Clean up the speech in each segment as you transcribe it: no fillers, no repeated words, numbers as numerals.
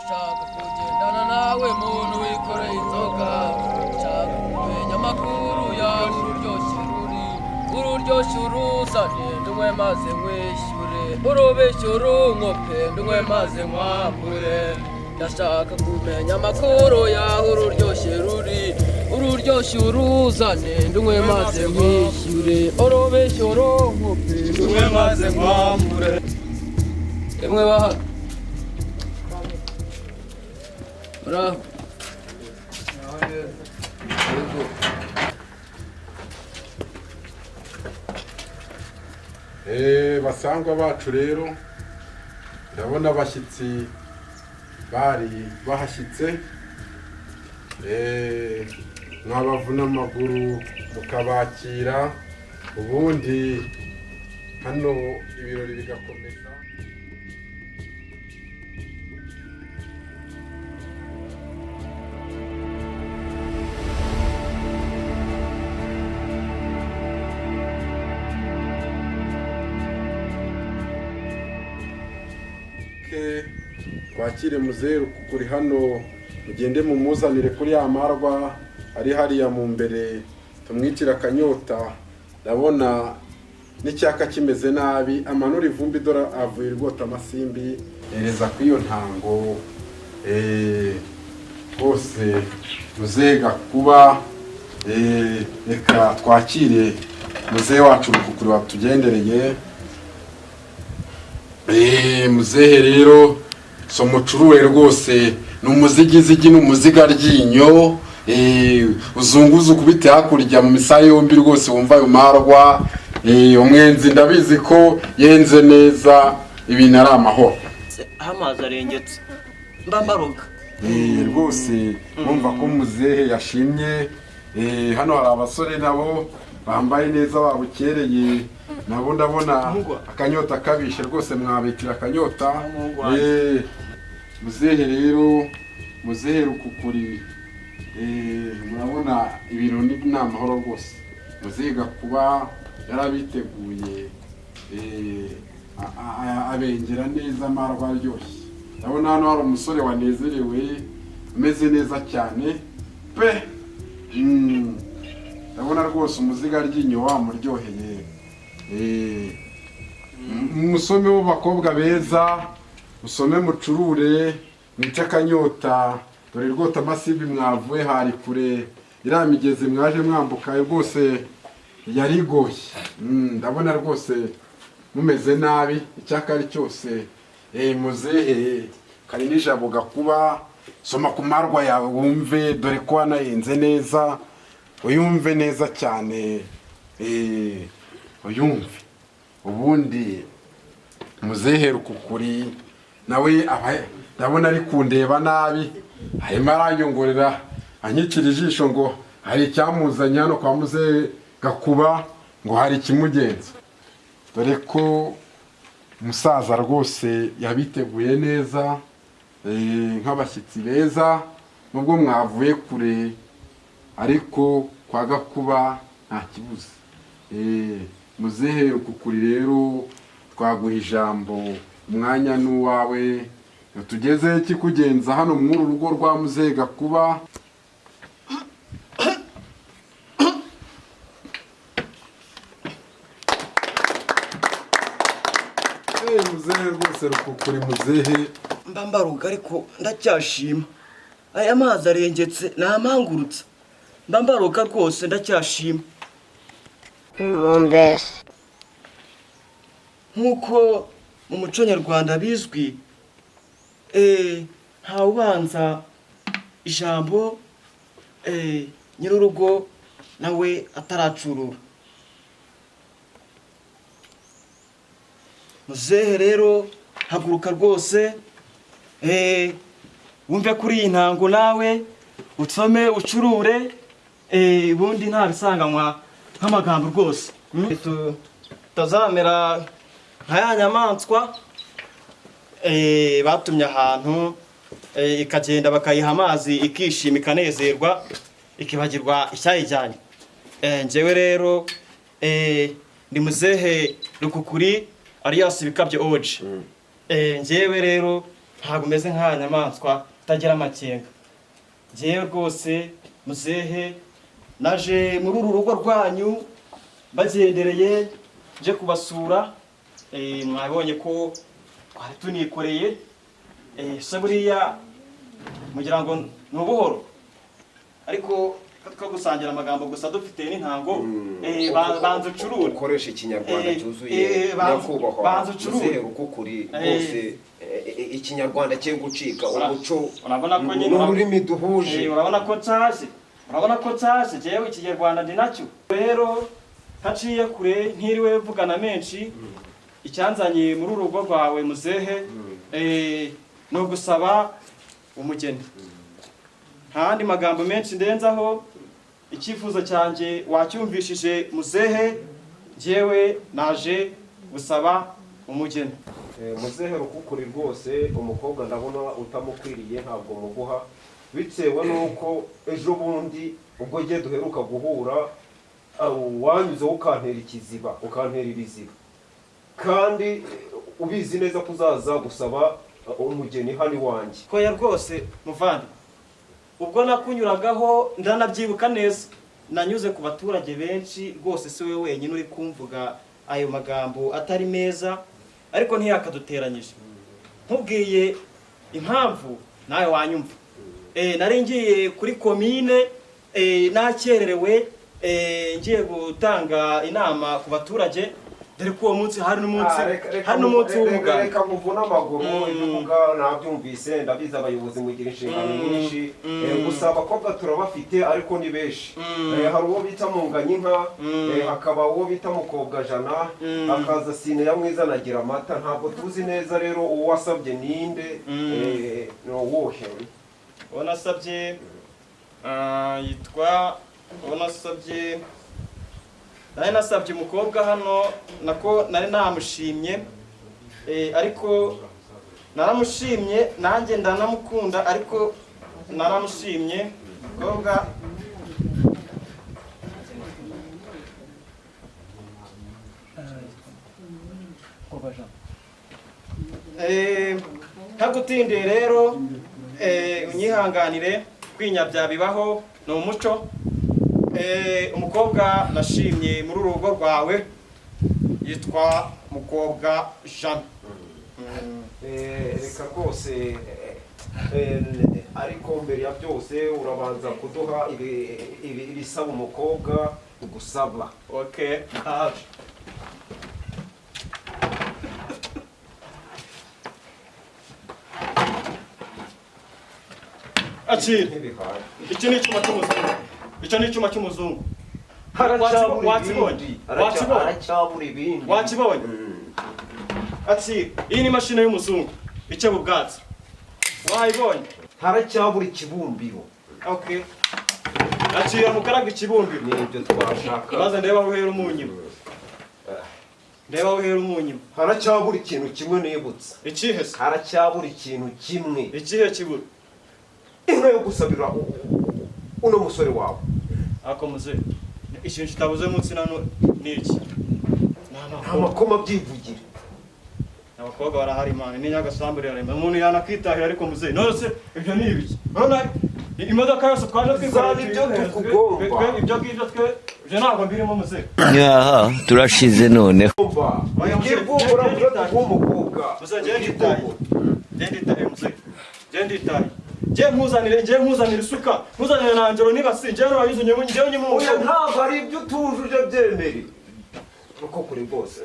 Ndashaka kugendana nawe, muntu wikoreye inzoga. Nshaka kumenya amakuru yawe. Ururyoshye ruri, ururyoshye uruzane, ndunywe maze nkwishyure. Urubeshye urunkope, ndunywe maze nkwambure. Ndashaka kumenya amakuru yawe. Ururyoshye ruri, ururyoshye uruzane, ndunywe maze nkwishyure. Urubeshye urunkope, ndunywe maze nkwambure. Emwe baha, muraho? Yego. Basangwa bacu rero, ndabona abashyitsi bari bahashyitse. Mwabavuna amaguru mukabakira, ubundi hano ibirori bigakomeza. Ke twakire muzeru kuri hano, mugende mumuzanire kuri ya marwa ari hariya mu mbere, tumwicire akanyota. Ndabona n'icyaka kimeze nabi, amanura ivumbi, dore avuye rwota amasimbi ereza ku iyo ntango. Rwose muzehe Gakuba, reka twakire muzehe wacu Rukukuri watugendereye. Muzehe rero, somucuruwe rwose, ni umuzigizigi, ni umuziga ryinyo. Uzunguze ukubite hakurya mu misaya yombi rwose, wumva ayo marwa. Umwenzi ndabizi ko yenze neza, ibintu ari amahoro. Aho amazi arengetse mba mbaroga. Rwose mwumva ko muzehe yashimye. Hano hari abasore nabo bambaye neza babukereye, nabo ndabona Muhungu. akanyota kabishe rwose, mwabikira akanyota. Muhungu wanjye. Muzehe rero, muzehe Rukukuri, murabona ibintu ni amahoro rwose. Muzehe Gakuba yarabiteguye, abengera neza amarwa aryoshye. Ndabona hano hari umusore wanezerewe, ameze neza cyane pe. Ndabona rwose umuziga ryinyo wamuryoheye. Musome mu bakobwa beza, musome mucurure, mwice akanyota. Dore rwota amasimbi mwavuye hari kure, iriya migezi mwaje mwambuka rwose yarigoye. Ndabona rwose mumeze nabi, icyaka ari cyose. Muzehe kari nijabo Gakuba, soma ku marwa yawe wumve, dore ko wanayenze neza, uyumve neza cyane. Uyumve ubundi muzehe Rukukuri nawe aba ndabona ari kundeba nabi, arimo aranyongorera anyikira ijisho ngo hari icyamuzanye hano kwa muzehe Gakuba, ngo hari ikimugenza. Dore ko umusaza rwose yabiteguye neza, nk'abashyitsi beza. Nubwo mwavuye kure, ariko kwa Gakuba nta kibuze. Muzehe Rukukuri rero, twaguha ijambo, umwanya n'uwawe, tugezeho ikikugenza hano muri uru rugo rwa muzehe Gakuba. Muzehe rwose Rukukuri, muzehe. Mba mbaroga, ariko ndacyashima. Aya mazi arengetse ntampangurutsa, mba mbaroga rwose, ndacyashima. Mumbese. Nk'uko mu muco nyarwanda bizwi, ntawubanza ijambo nyir'urugo nawe ataracurura. Muzehe rero, haguruka rwose, wumve kuri iyi ntango nawe utsome ucurure, ubundi nta bisanganywa nk'amagambo rwose. Tutazamera nka ya nyamaswa batumye ahantu, ikagenda bakayiha amazi ikishima ikanezerwa ikibagirwa icyayijyanye. Njyewe rero ndi muzehe Rukukuri alias Bikabyo Oje. Njyewe rero Ntabwo umeze nk'aya nyamaswa itagira amakenga. Njyewe rwose muzehe, naje muri uru rugo rwanyu bagendereye, nje kubasura. Mwabonye ko twari tunikoreye. Se buriya mugira ngo ni ubuhoro, ariko two gusangira amagambo gusa dufite n'intango. Banza ucurure. Ukoresha Ikinyarwanda cyuzuye. Nyakubahwa Banza ucurure. Muzehe Rukukuri, rwose Ikinyarwanda cye gucika umuco Urabona ko nyine n'ururimi duhuje. Urabona ko nshaje, urabona ko nshaje. Jewe Ikinyarwanda ndi nacyo. Rero ntaciye kure, ntiriwe mvugana menshi, icyanzanye muri uru rugo rwawe muzehe, ni ugusaba umugeni. Nta yandi magambo menshi ndenzaho. Icyifuzo cyanjye wacyumvishije muzehe. Njyewe naje gusaba umugeni. Muzehe Rukukuri, rwose umukobwa ndabona utamukwiriye, ntabwo muguha, bitewe n'uko ejo bundi ubwo gihe duheruka guhura, wanyuzeho ukantera ikiziba, ukantera ibiziba, kandi ubizi neza ko uzaza gusaba umugeni hano iwanjye. Koya rwose muvandi, ubwo nakunyuragaho ndanabyibuka neza, nanyuze ku baturage benshi rwose, si wowe wenyine uri kumvuga ayo magambo atari meza, ariko ntiyakaduteranyije. Nkubwiye impamvu nawe wanyumva. Nari ngiye kuri komine, nakererewe, ngiye gutanga inama ku baturage, dore ko uwo munsi hari n'umunsi Ah, reka hari n'umunsi w'umuganda. Reka nkuvune amaguru. Ibyo uvuga nabyumvise, ndabizi, abayobozi mugira inshingano nyinshi. Gusa abakobwa turabafite, ariko ni benshi. Hari uwo bita Munganyinka, hakaba uwo bita Mukobwajana, hakaza Sine ya Mwiza na Giramata. Ntabwo tuzi neza rero uwo wasabye ninde, ni uwuhe? Uwo nasabye, yitwa, uwo nasabye, nari nasabye umukobwa hano, nako nari namushimye, ariko naramushimye nanjye ndanamukunda, ariko naramushimye umukobwa. Ntagutindiye rero, unyihanganire, kwinyabya bibaho, ni umuco. Umukobwa nashimye muri uru rugo rwawe yitwa Mukobwa Jean. Reka rwose, ariko mbere ya byose urabanza kuduha ibisaba umukobwa gusaba. Okay, ndaje. Akira. Ntibihaye. Iki ni icyuma cy'umuzungu, icyo ni icyuma cy'umuzungu. Haracyabura Wakibonye? ibindi. Wakibonye? Haracyabura ibindi. Wakibonye? Ati iyi ni imashini y'umuzungu ikeba ubwatsi, wayibonye? Haracyabura ikibumbiro. Okay, akira mukaraga ikibumbiro. Nibyo twashaka. Maze ndeba aho uhera umunyima, ndeba aho uhera umunyima. Haracyabura ikintu kimwe nibutse. Ikihe se? Haracyabura ikintu kimwe. Ikihe kibura? Inka yo gusabira uno musore wawe. Ako muze, ikintu kitabuze munsi nano ni iki? Ni Nta amakoma. Makoma byivugira. Abakobwa barahari imana ni nyagasambu rirarema, umuntu yanakwitahira. Ariko muzehe, none se ibyo ni ibiki? Urabona imodoka yose twaje twikoreye. Zana ibyo tukugomba. Ibyo ngibyo twe, ibyo ntabwo mbirimo muzehe. Aha turashize noneho. Umva. Oya, muzehe, Ikivugura genda uretse rw'umukobwa. Muzehe, genda nditaye, genda nditaye muzehe, genda nditaye. Ngiye nkuzanire isuka, nkuzanire na ngero nibasi, ngiye nurabizi, ngiye nyuma. Oya, ntabwo ari ibyo utujuje, byemere uko kuri rwose.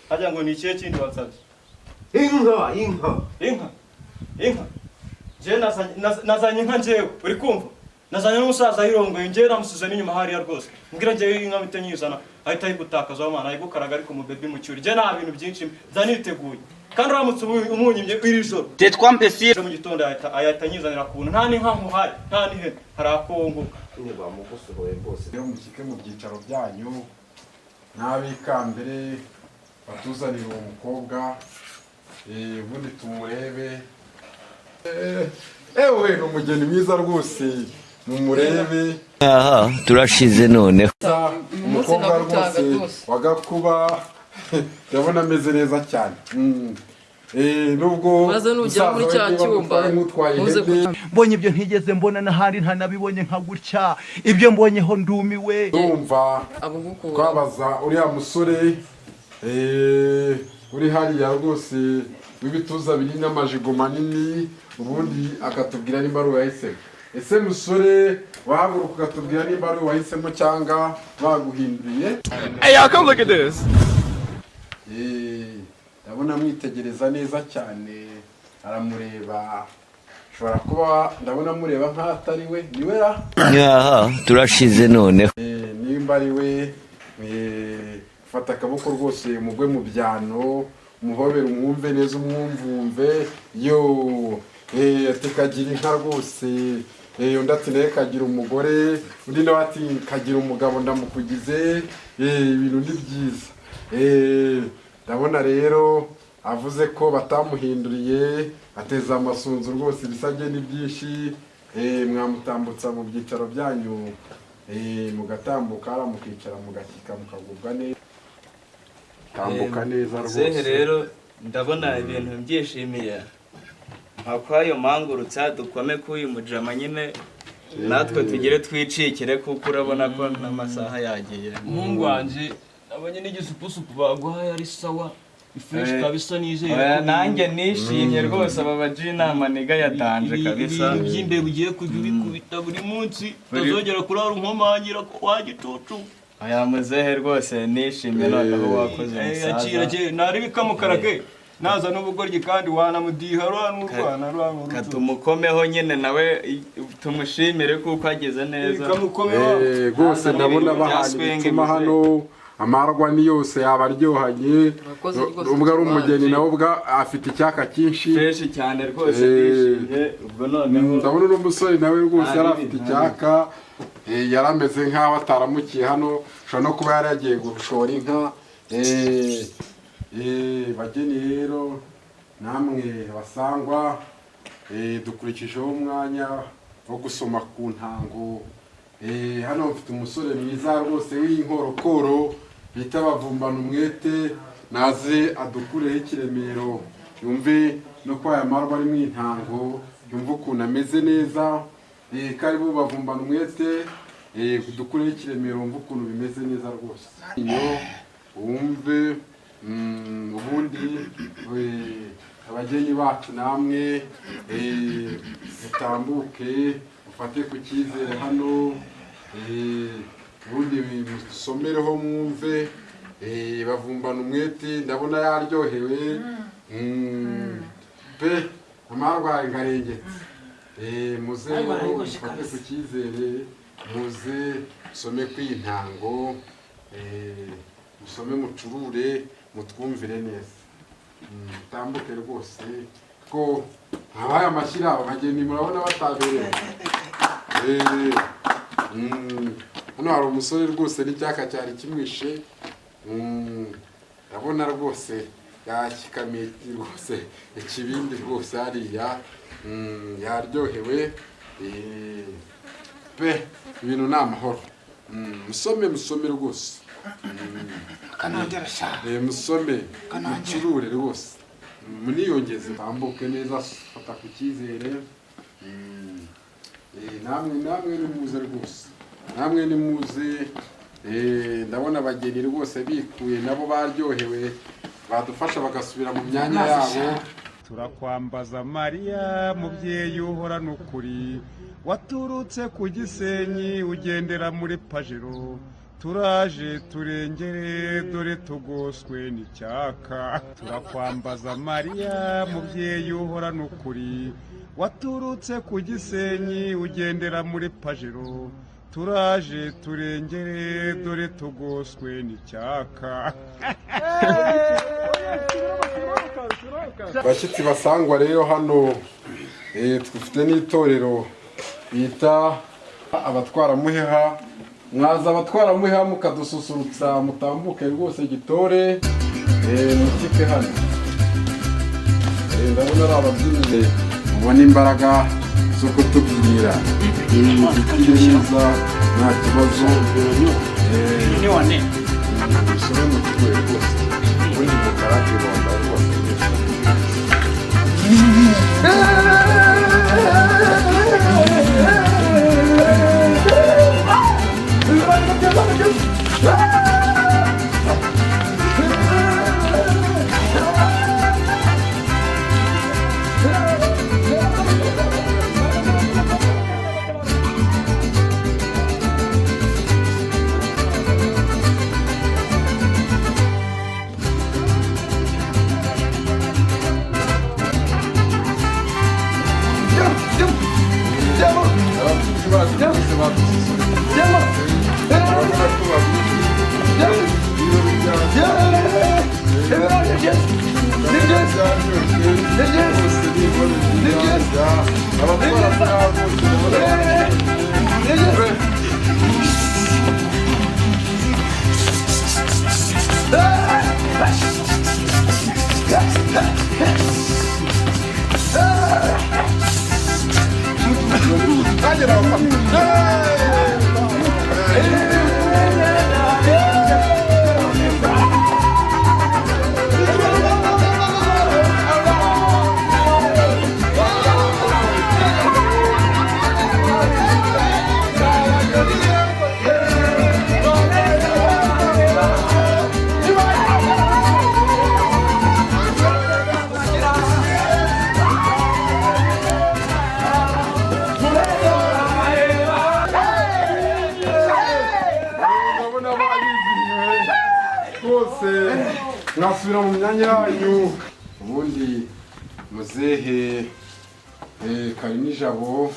Harya ngo ni ikihe kindi wansabye? Inka, inka. Inka, inka. Njyewe nazanye inka njyewe, uri kumva? Nazanye n'umusaza yirongoye, njyewe namusize n'inyuma hariya rwose. Mbwira njyewe inka mpite nyizana, ahita ayigutakaza mana, ayigukaraga, ariko mu baby mu cyuri. Njyewe nta bintu byinshi nza niteguye. Kandi uramutse umunyimye iri joro, Tais-toi, imbécile. ejo mu gitondo ahita anyizanira ku buntu. Nta n'inka nkuhaye, nta n'ihene, hari akongo. Ntibamugusohoye rwose. Rero mushyike mu byicaro byanyu n'abikambere batuzanire uwo mukobwa, ubundi tumurebe. Ewe ni umugeni mwiza rwose, mumurebe. Aha turashize noneho. Umunsi Umukobwa nagutanga rwose rwose. wagakuba, ndabona ameze neza cyane. Nubwo Maze nugera muri musaza cya we niba cyumba, amutwaye nk'utwaye ntuze ihene, Mbonye ibyo ntigeze mbona n'ahandi, ntanabibonye nka gutya. Ibyo mbonyeho ndumiwe. Ndumva Abugukura. twabaza uriya musore uri hariya rwose w'ibituza binini n'amajigo manini, ubundi akatubwira nimba ari uwahisemo. Ese musore, wahaguruka ukatubwira nimba ari uwahisemo cyangwa baguhinduriye? Hey, y'all, come look at this. Ndabona amwitegereza neza cyane, aramureba, ashobora kuba ndabona amureba nk'aho atari we. Ni we ra? Aha turashize noneho. Nimba ari we, fata akaboko rwose umugwe mu byano, umuhobere, umwumve neza, umwumvumve yo. Ati kagira inka rwose. Undi ati nawe kagira umugore, undi nawe ati kagira umugabo ndamukugize. Ibintu ni byiza. Ndabona rero avuze ko batamuhinduriye, ateza amasunzu rwose, ibisage ni byinshi. Mwamutambutsa mu byicaro byanyu, mugatambuka hariya, mukicara, mugashyika, mukagubwa neza, tambuka neza Zehe rwose. Rero ndabona ibintu mbyishimiye nka kwayo mangurutsa dukome k'uyu mujama nyine, natwe tugere twicikire, kuko urabona ko n'amasaha yagiye. Umuhungu wanjye, nabonye n'igisupusupu baguhaye ari sawa, ifresh kabisa, nizere Oya, ko nanjye nishimye rwose. Aba baji inama niga yatanje kabisa. Ibintu by'imbeba ugiye kujya ubikubita buri munsi, utazongera kurara unkomangira ko wagicucu. Oya muzehe, rwose nishimye noneho, wakoze Akira. musaza. Ke nari bikamukarage naza n'ubugoryi kandi wanamudiha rwa n'urwana rwa n'urucu. Katumukomeho nyine nawe tumushimire kuko ageze neza. Kamukomeho. Rwose Hazana ndabona ibintu bya bahana swing ibituma muzehe. hano, amarwa ni yose, yaba aryohanye. Urakoze rwose. Ubwo ari umugeni Tubanze. nawe ubwo afite icyaka cyinshi. Fresh cyane rwose. Ndishimye ubwo noneho. Ndabona uno musore nawe rwose yari Nta afite bibi, nta icyaka, yari ameze nk'aho ataramukiye hano, ashobora no kuba yari yagiye gushora inka. Bageni rero namwe basangwa, dukurikijeho umwanya wo gusoma ku ntango. Hano mfite umusore mwiza rwose w'inkorokoro bita Bavumbana Umwete, naze adukureho ikiremero, yumve no ko aya marwa ari mu intango, yumve ukuntu ameze neza. Karibu Bavumbana Umwete, dukureho ikiremero wumve ukuntu bimeze neza rwose, iyo wumve. Ubundi abageni bacu namwe, mutambuke mufate ku cyizere hano, ubundi musomereho mwumve. Bavumbana Umwete ndabona yaryohewe pe, amarwaye ngarengetse. Muze rero mufate ku cyizere, muze musome kw'intango, musome mucurure, mutwumvire neza. Mutambuke rwose ko habaye amashyira. Abageni murabona bataberewe. Hano hari umusore rwose n'icyaka cyari kimwishe. Ndabona rwose yashyikamiye rwose ikibindi rwose hariya. Yaryohewe. Pe, ibintu ni amahoro. Musome, musome rwose. Musome mucurure rwose, muniyongeze, tambuke neza, fata ku cyizere. Namwe, namwe nimuze rwose, namwe nimuze. Ndabona abageni rwose bikuye nabo baryohewe, badufasha bagasubira mu myanya yabo. Turakwambaza Mariya, mubyeyi uhorana ukuri, waturutse ku Gisenyi ugendera muri Pajero, turaje turengere dore tugoswe n'icyaka. Turakwambaza Mariya, mubyeyi uhorana ukuri, waturutse ku Gisenyi ugendera muri Pajero, turaje turengere dore tugoswe n'icyaka. Abashyitsi basangwa rero hano, dufite n'itorero bita Abatwaramuheha. Mwaza Abatwaramuheha mukadususurutsa, mutambuke rwose gitore, mukike hano. Ndabona ari ababyinnyi, mubona imbaraga zo kutubyinira. Muzikire neza, nta kibazo. Musome mutuye rwose, ubundi mukarake bomba rwose. Ndabona babizihiwe rwose, mwasubira mu myanya yanyu. Ubundi muzehe Karinijabo,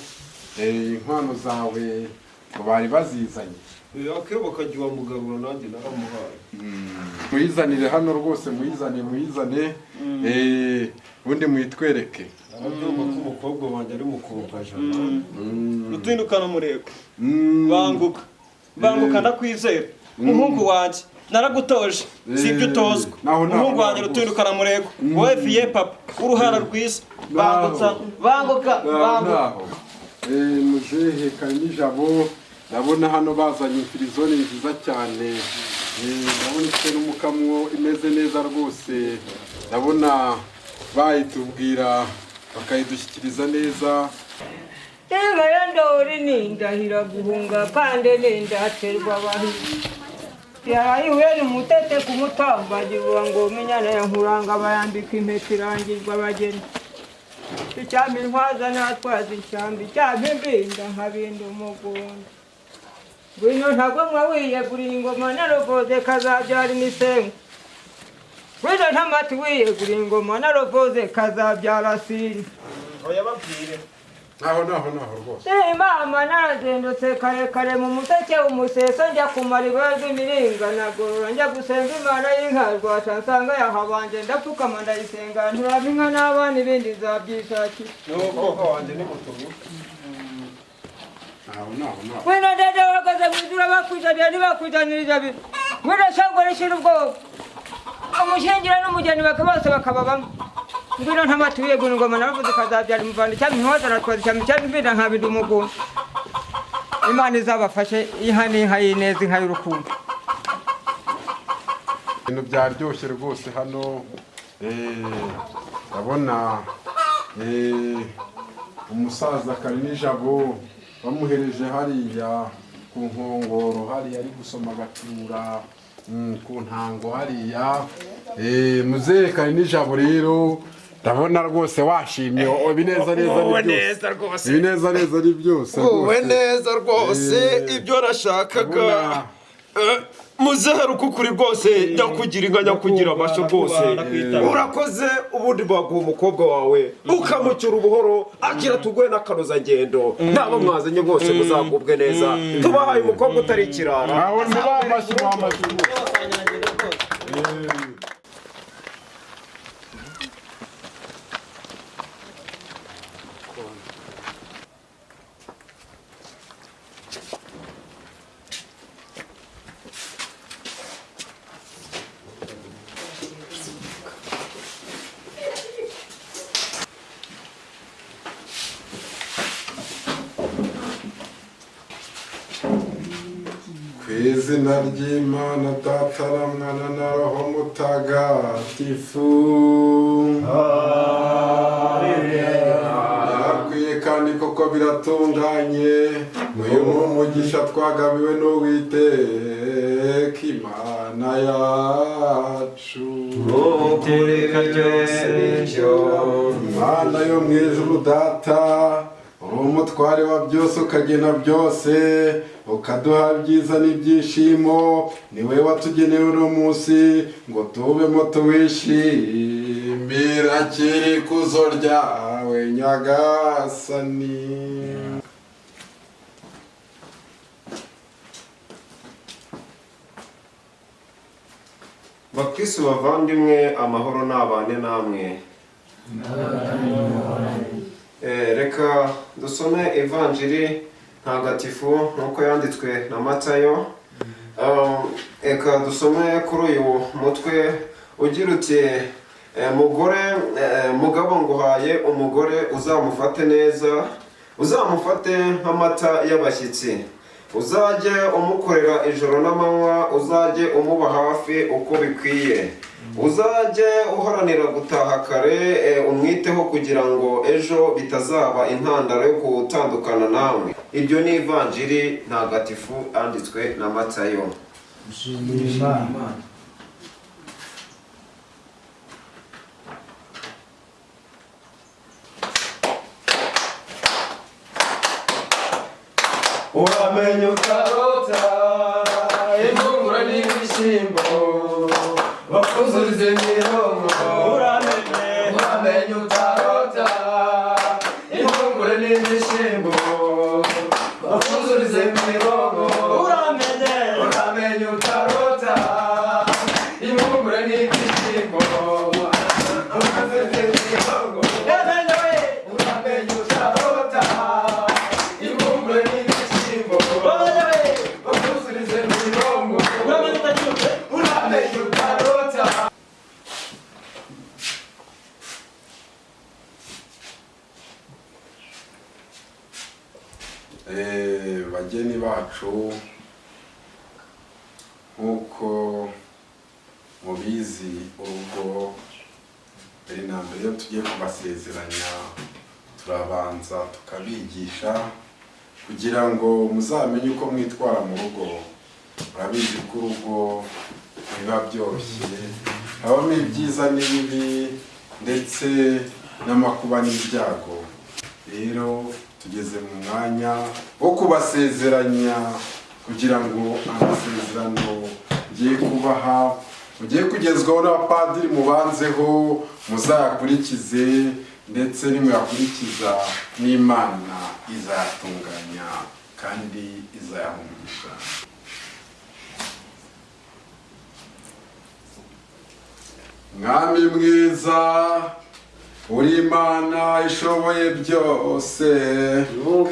inkwano zawe ngo bari bazizanye. Akebo kajya iwa Mugarura, nanjye naramuhaye. Muyizanire hano rwose, muyizane, muyizane, ubundi muyitwereke. Arabyumva ko umukobwa wanjye ari mukobwajana. Rutindukana umurego, banguka, banguka, ndakwizera muhungu wanjye, naragutoje si ibyo utozwa. Naho, naho, Muhungu wanjye naho. Rutindukana murego, wowe fiye papa uruhara rwiza, bangutsa, banguka, banguka. Naho muzehe Karinijabo, ndabona hano bazanye imfirizone nziza cyane. Ndabona ifite n'umukamwo imeze neza rwose, ndabona bayitubwira bakayidushyikiriza neza. Inka ya Ndori nindahira guhunga kandi nindaterwa abahizi. Yarayihuye n'umutete ku mutambagirwa ngo minyana ya Nkuranga bayambika impeta irangirwa abageni. Icyampa intwaza natwaza ishyamba, icyampa imbinda nkabinda umugunda. Ngwino ntagomwa wiyeguriye ingoma narovoze kazabyara imisengo. Ngwino ntamati wiyeguriye ingoma narovoze kazabyara sini. Oya, babwire. Naho, naho, naho rwose. Mama, narazindutse kare kare mu museke umuseso, njya ku mariba rw'imiringa nagorora, njya gusenga Imana y'inka rwasha, nsanga yahabanje, ndapfukama ndayisenga, nturaba inka n'abana, ibindi nzabyishakira. Umukobwa wanjye ni mutobo. Naho, naho, naho. Ngwino dede uhagaze mu ijuru, bakwijaniye ntibakwijanira ijabiro. Ngwino shangwe rishira ubwoba, umushingira n'umugeni bose bakaba bamwe. Ngwino ntamatuye guna ingoma naravuze kazabyara umuvanda, icyampa intwaza natwaza ishyamba, icyampa imbinda nkabinda umugunda. Imana izabafashe, inka n'inka y'ineza, inka y'urukundo. Ibintu byaryoshye rwose hano. Ndabona umusaza Karinijabo bamuhereje hariya ku nkongoro hariya, ari gusoma agatura ku ntango hariya. Muzehe Karinijabo rero, ndabona rwose washimye ibineza neza ni Wowe byose. Neza rwose. Ibineza neza ni byose Wowe rwose. Neza rwose. Ibyo nashakaga. Muzehe Rukukuri rwose, nyakugira inka, nyakugira amashyo rwose, urakoze. Ubundi baguha umukobwa wawe ukamucyura ubuhoro, agira tuguhe n'akanozangendo, nabo mwazanye bose muzagubwe neza. Tubahaye umukobwa utari ikirara. Aho mubaha amashyi, mubaha amashyi rwose. Ku izina ry'Imana Data na Mwana na Roho Mutagatifu. Birakwiye kandi koko biratunganye, uyu ni umugisha twagabiwe n'Uwiteka Imana yacu. Iteka ryose. Imana yo mu ijuru Data, uri umutware wa byose, ukagena byose, ukaduha ibyiza n'ibyishimo. Ni wowe watugeneye uno munsi ngo tubemo tuwishimira kiri kuzo ryawe Nyagasani. Bakristo bavandimwe, amahoro n'abane namwe. Reka dusome Ivanjiri ntagatifu nk'uko yanditswe na Matayo. Reka dusome kuri uyu mutwe ugira uti: "Mugore, mugabo nguhaye umugore, uzamufate neza, uzamufate nk'amata y'abashyitsi, uzajye umukorera ijoro n'amanywa, uzajye umuba hafi uko bikwiye, uzajye uharanira gutaha kare, umwiteho kugira ngo ejo bitazaba intandaro yo gutandukana nawe." Ibyo ni Ivanjiri ntagatifu yanditswe na Matayo. Uramenye utarota impungura n'ibishyimbo bakuzurize mirongo. Uramenye. Uramenye utarota impungure n'ibishyimbo bakuzurize mirongo. Uramenye. Uramenye utarota impungure n'ibishyimbo bakuzurize mirongo. Uramenye we. Uramenye utarota impungure n'ibishyimbo Uramenye we. bakuzurize mirongo. Uramenye utagira. Uramenye utarota. Bageni bacu, nk'uko mubizi, urugo mbere na mbere iyo tugiye kubasezeranya turabanza tukabigisha kugira ngo muzamenye uko mwitwara mu rugo. Murabizi ko urugo biba byoroshye, habamo ibyiza n'ibibi ndetse n'amakuba n'ibyago. Rero tugeze mu mwanya wo kubasezeranya kugira ngo amasezerano ngiye kubaha, mugiye kugezwaho n'abapadiri, mubanzeho muzayakurikize, ndetse nimuyakurikiza n'Imana izayatunganya kandi izayaha umugisha. Mwami mwiza, uri Imana ishoboye byose,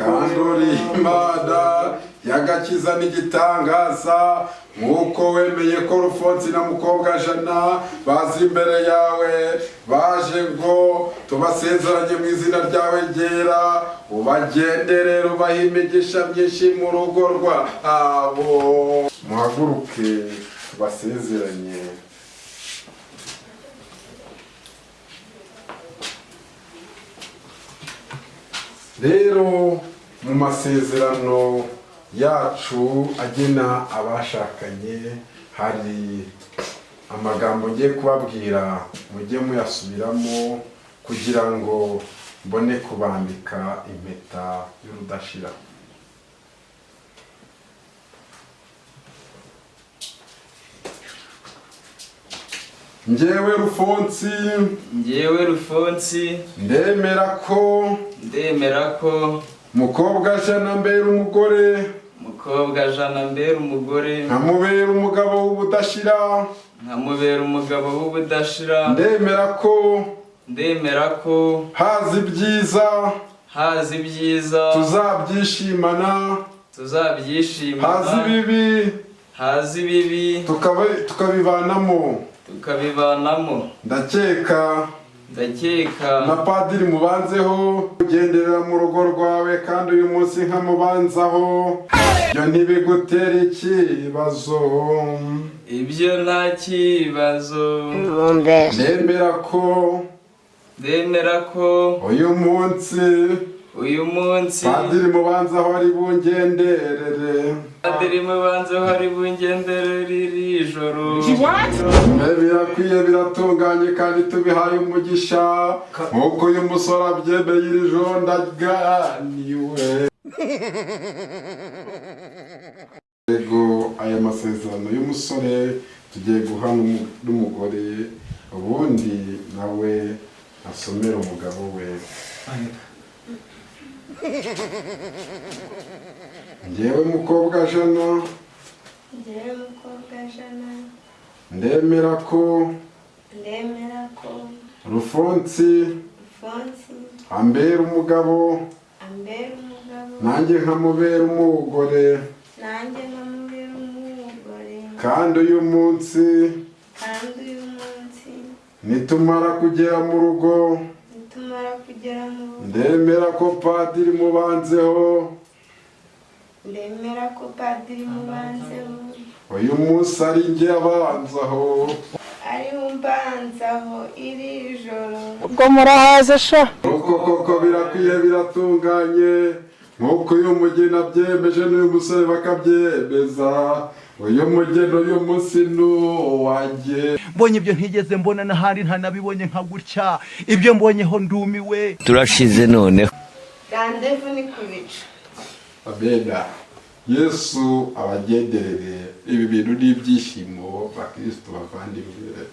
kandi uri Imana y'agakiza n'igitangaza. Nk'uko wemeye ko Rufonsi na Mukobwa Jana baza imbere yawe, baje ngo tubasezeranye mu izina ryawe ryera, ubagenderere, ubahe imigisha myinshi mu rugo rwabo. Muhaguruke tubasezeranye. Rero mu masezerano yacu agena abashakanye hari amagambo ngiye kubabwira, mujye muyasubiramo kugira ngo mbone kubambika impeta y'urudashira. Njyewe Rufonsi, Njyewe Rufonsi, ndemera ko, ndemera ko, Mukobwa Jana mbera umugore, Mukobwa Jana mbera umugore, nkamubera umugabo w'ubudashira, nkamubera umugabo w'ubudashira, ndemera ko, ndemera ko, haza ibyiza, haza ibyiza, tuzabyishimana, tuzabyishimana, haza ibibi, haza ibibi, tukabibanamo, tukabibanamo. Ndakeka, Ndakeka. Na padiri mubanzeho ugenderera mu rugo rwawe, kandi uyu munsi nkamubanzaho, ibyo ntibigutera ikibazo? Ibyo nta kibazo. Ndemera ko Ndemera ko uyu munsi uyu munsi padiri mubanzaho ari bungenderere. Padiri mubanzeho ari bungenderere iri joro. Birakwiye, biratunganye, kandi tubihaye umugisha nk'uko uyu musore abyemeye. Iri joro ndaganiwe. Yego, aya masezerano y'umusore tugiye guha n'umugore, ubundi nawe asomere umugabo we. Njyewe mukobwa Jana, Njyewe mukobwa Jana, ndemera ko ndemera ko Rufonsi Rufonsi ambera umugabo, ambera umugabo, nanjye nkamubera umugore, nanjye nkamubera umugore, kandi uyu munsi kandi uyu munsi nitumara kugera mu rugo, nitumara kugera mu rugo, ndemera ko padiri mubanzeho ndemera ko padiri mubanzeho uyu munsi ari njye abanzaho, ari umbanzaho iri joro. Ubwo murahaze sha. Koko koko birakwiye, biratunganye, nk'uko uyu mugeni abyemeje n'uyu musore bakabyemeza. Uyu mugeni uyu munsi ni uwanjye. Mbonye ibyo ntigeze mbona n'ahandi, ntanabibonye nka gutya. Ibyo mbonyeho ndumiwe. Turashize noneho. Randevu ni ku bicu. Amena. Yesu abagenderere. Ibi bintu ni ibyishimo, bakristo bavandimwe.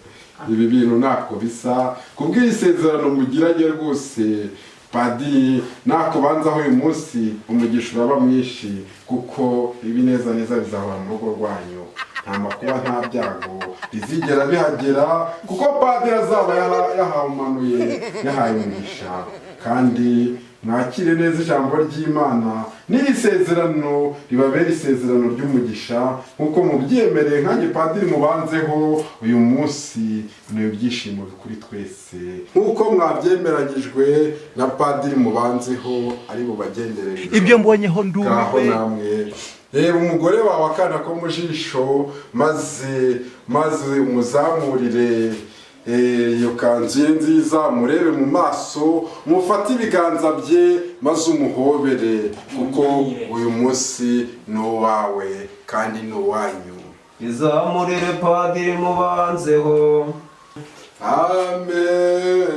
Ibi bintu ntako bisa kubw'iri sezerano mugiranye rwose. Padiri nakubanzaho uyu munsi, umugisha uraba mwinshi, kuko ibinezaneza bizahora mu rugo rwanyu. Nta makuba, nta byago bizigera bihagera, kuko padiri azaba yahamanuye, yahaye umugisha. Kandi mwakire neza ijambo ry'Imana n'iri sezerano, ribabera isezerano ry'umugisha nk'uko mubyemereye nkanjye padiri mubanzeho uyu munsi. Ni ibyishimo kuri twese nk'uko mwabyemeranyijwe na padiri mubanzeho ari bubagenderere. Ibyo mbonyeho Ngaho ndumiwe. namwe reba umugore wawe akana ko mu jisho, maze umuzamurire iyo kanzu ye nziza, murebe mu maso, mufate ibiganza bye maze umuhobere, kuko uyu munsi ni uwawe kandi ni uwanyu. Izamurire padiri mubanzeho. Amen.